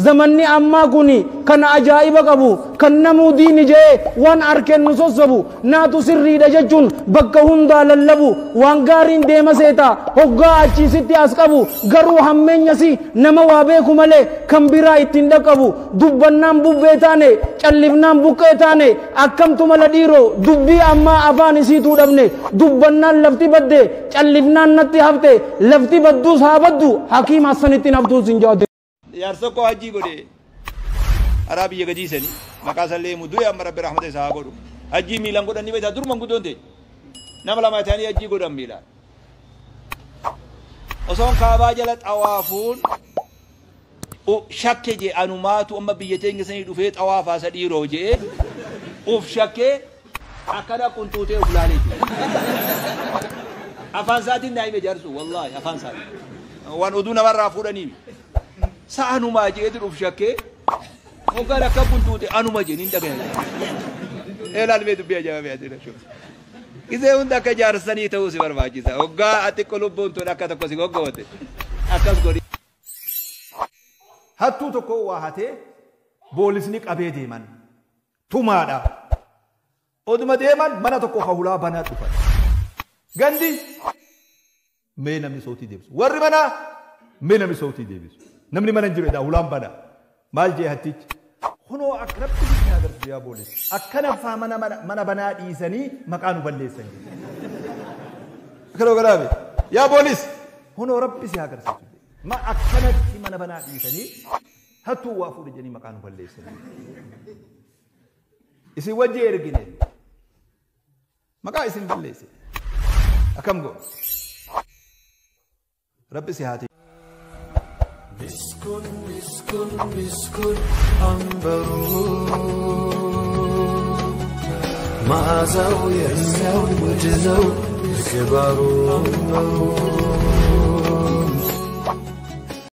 Zamanni ammaa kuni kan ajaa'iba qabu kan namuu diini jee waan arkeen nu sossobu naatu sirriidha jechuun bakka hundaa lallabu waan gaariin deema seeta hoggaa achiisitti as qabu garuu hammeenyasi nama waa beeku malee kan biraa ittiin dhaqqabu dubbannaan bubbee taane callifnaan buqqee taane akkamtu mala dhiiroo dubbii ammaa afaan isiituu dhabne dubbannaan lafti badde callifnaan natti hafte lafti badduus haa baddu hakiim Hassanitti haftuus hin jaate. Jaarsa koo hajjii godhe araa biyya gadiisanii maqaa isallee himu du'e amma rabbi rahmata isaa haa godhu. Hajjii miilaan godhan ni beektaa dur manguddoon ta'e nama lama ta'anii hajjii godhan miilaan. Osoon kaabaa jala xawaafuun shakke jee anumaatu amma biyya teenya sanii dhufee xawaafaa isa dhiiroo jee uf shakkee akkana qunxuutee uf laalee jira. Afaan isaatiin naa hime jaarsu wallaahi afaan isaatiin. Waan oduu namarraa fuudhanii. Sa'anumaa jeetu uf shakkee hoggaan akka qunxuute anuma jee nin dhagaya. Eelaal mee dubbii ajaa'ibaa ati dhashu. Gisee hunda akka jaarsanii ta'uu si barbaachisa. Hoggaa ati lubbuun tun akka tokko si goggoote. Akkas godhi. Hattuu tokko waa hatee boolisni qabee deeman. Tumaadha. Oduma deeman mana tokko hawlaa banaa dhufan. Gandi mee namni sootii deebisu. Warri manaa mee namni sootii deebisu. Namni mana hin jiru jedha hulaan bana. Maal jee hattichi? Kunoo akka rabbi sitti agarsiisu yaa boolis. Akkana faa mana banaa dhiisanii maqaa nu balleessan. Akkana godhaame. Yaa boolis kunoo rabbi si agarsiisu. Ma akkanatti mana banaa dhiisanii hattuu waa fuudhe jedhanii maqaa nu balleessan. Isin wajji ergine. Maqaa isin balleesse. Akkam goona? Rabbi si haati. Miskun, miskun, miskun, ambaru መዓዛው የለው ውድ ነው ምግባሩ።